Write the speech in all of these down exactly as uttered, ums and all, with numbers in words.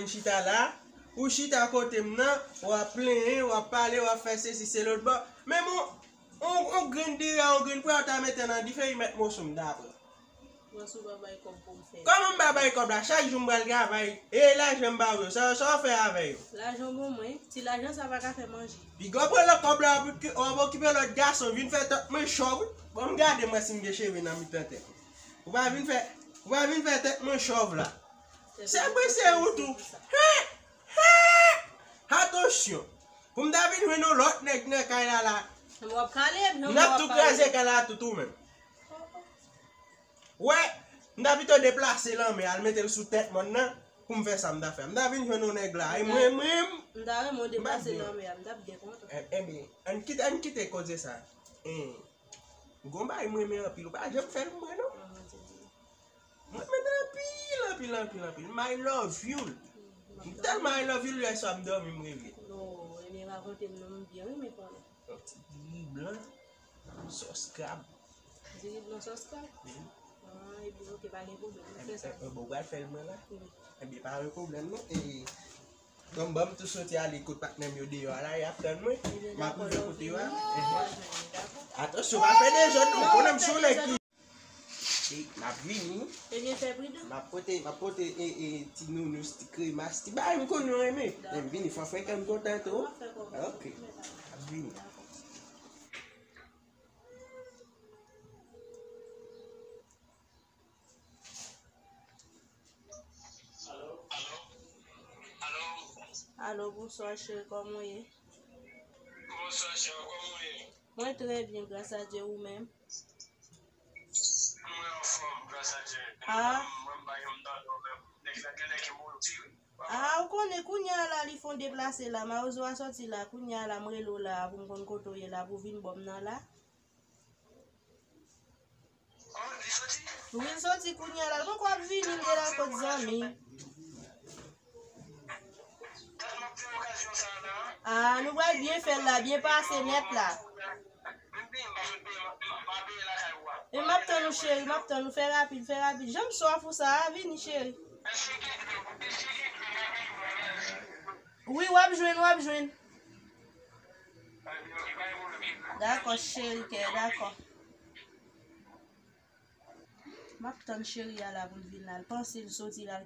Chita la, ou chita kote m nan, w ap plenyen, w ap pale, w ap fè sesi, se lòt bò. Menm yon, yon, yon grenn diri, yon grenn pwa, ou ta mete nan dife, li mèt moso m ta pran. Mwen sou pa bay kòb pou m fè. Kòman m pa bay kòb la? Chak jou m pral travay, e lajan m ba w yo, sa, sa w fè avè yo? Lajan bon mwen, ti lajan sa pa ka fè manje. Piga w pran lòt kòb la, w ap okipe lòt gason, vin fè tèt mwen chòv, wi. Bon, m gade mwen si m gen cheve nan mitan tèt. Ou pa vin fè, ou pa vin fè tèt mwen chòv la. Se mwen, se ou tou. Hen! Hen! Atansyon! Pou m ta vin jwenn yon lòt nèg nan kay la la. M ap kale, m ap tou kraze kay la tout ou menm. Wè, m ta pito deplase lanmè, al mete l sou tèt mòn nan, pou m fè sa m ta fè. M ta vin jwenn yon nèg la, e mwen menm. M ta renmen w deplase lanmè a, m t ap byen kontan. Ebyen, ann kite, ann kite koze sa. Gon bagay m renmen anpil, ou pa janm fè l pou mwen non. Mwen renmen anpil, anpil, anpil, anpil. My love you. M tèlman I love you, lè swa m dòmi, m reve. Non, ebyen rakonte m non, m byen renmen konnen. Yon ti diri blan, sòs krab. Diri blan sòs krab? Wi. Ah, ebyen, ok, pa gen pwoblèm. Nou fè sa. Ebyen, bon, ou pral fè l mwen la? Wi. Ebyen, pa gen pwoblèm non. E, Donk, ban m tou soti ale kot patnè m yo deyò a la, y ap tann mwen. M ap rive kote yo a. Atansyon, pa fè dezòd non, konnen m sou nèg ki. E, m ap vini. Ebyen, fè pridan. M ap pote, m ap pote, e, e, ti nounous, ti kremas, ti bagay m konn yo renmen. Men m vini, fò frekan m kontan tou. Ok. M ap vini. Alo, bonswa cheri, kòman w ye? Bonswa cheri, kòman w ye? Mwen trè byen, gras a Dye, ou menm? Mwen anfòm, gras a Dye. Ah. Mwen pa janm tande w menm. Nèg la gen lè ki mouri wi. Ah, ou konnen kounye a la li fon deplase la, mawozo a sòti la, kounye a la m rele w la pou m konn kote w ye la pou w vin bò m nan la. Wi, l soti kounye a la. L poko ap vini, l deja kot zanmi. Ah, nou pral byen fè l la, byen pase nèt la. E m ap tann ou, cheri, m ap tann ou. Fè rapid, fè rapid. Jan m sòf ou sa a, vini, cheri. Wi, w ap jwenn, w ap jwenn. Dakò, cheri kè, dakò. M ap tann cheri a la pou l vin la. L panse l soti la.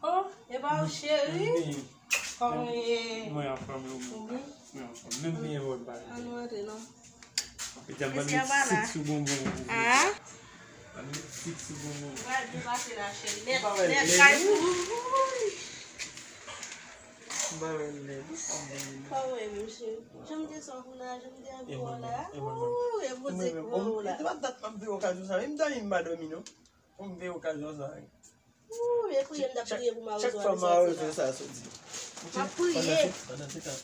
Oh, e pa ou cheri? Kòman w ye? Mwen anfòm wi. Ou byen? Mwen anfòm. Menm byen wè m pa. Ann rantre non. Eske a pa la? Sik sou bonbon. Ah? Sik sou bonbon. Pral byen pase la cheri. Nèt, nèt kay pou ou. M pa wè l lè. Kòman w ye menm cheri? Jan m te sòf ou la, jan m te anvi wè w la. Ooh, e poze kò w la. E pa dat m ap veye okazyon sa. Menm dòmi m pa dòmi non. Pou m veye okazyon sa. Ooh, e priye m t ap priye pou mawozo a te sòti la. M ap priye. Pandan se tan,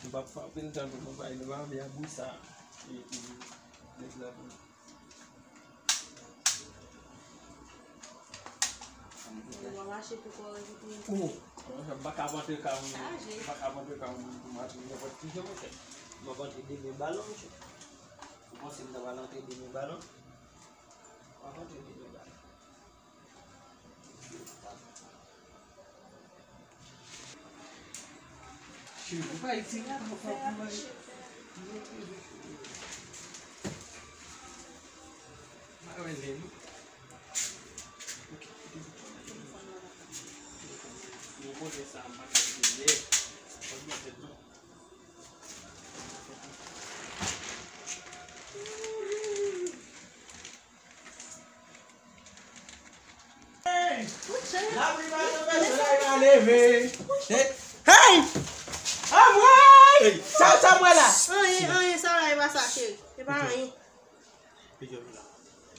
nou p ap frape l tankou konpayi, nou pa anvi a bri sa. E, e, nèg la pou. Ou pa mache pou kò w epi tou. Ou, m pa ka rantre kay ou, m pa ka rantre kay ou pou m achte nenpòt ki jan, monchè. M ap antre de men balan, monchè. Ou panse m ta pral antre de men balan? M ap antre de men balan. Lapli pa tonbe, solèy pa leve. Hey! Anmwey! Sa, sa m wè la? Anyen, anyen, sa la, e pa sa, cheri. E pa anyen.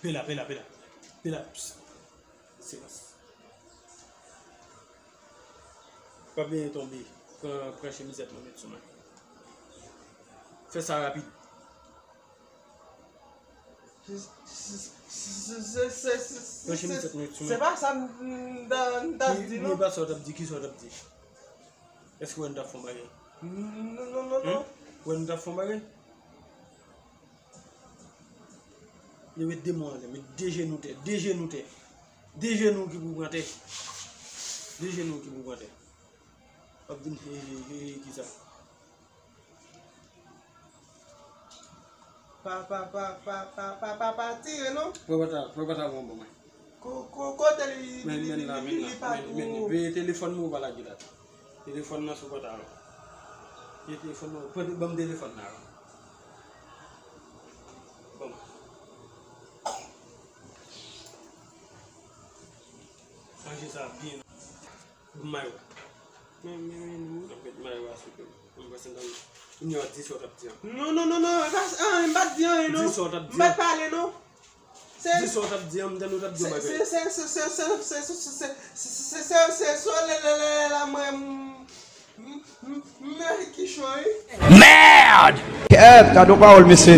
Pela, pela, pela. Pela. Psst. Silans. Pa bliye tonbe. Pran, pran chemizèt mwen met sou mwen. Fè sa rapid. Ranche misye, nou ti. Se pa sa m t ap di, non. Ki pa sa w t ap di, ki sa w t ap di? Èske w wè nou t ap fè yon bagay? Non, non, non, non. Ou wè nou t ap fè yon bagay? Leve de men w anlè, met de jenou tè, de jenou tè. De jenou ki pou pran tè. De jenou ki pou pran tè. W ap vin he, he, he, he, kisa? Pa, pa, pa, pa, pa, pa, pa, pa tire, non. Pran pòtab, pran pòtab ou ban mwen. Ko-, ko-, kote li, li, li, li, li pa tou. Men, men, men, veye telefòn nan ou pa lage la. Telefòn nan sou pòtab la. Veye telefòn nan, pran, ban m telefòn nan. Bon. Ranje sa byen. Mayo. Men, men, men, non. Anfèt, mayo a sou ke. Mwen panse nan. Kounye a, di sa w t ap di an. Non, non, non, non. E pa, ah, m pa t di anyen, non. Di sa w t ap di an. M pa t pale, non. Se, di sa w t ap di an, m tande w t ap di yon bagay. Se, se, se, se, se, se, se, se, se, se, se, se, se, se, le, le, le, le, la, mwen, m, m, m, m, ki chon, wi. Merde! Kèt, gade yon pawòl, mesye.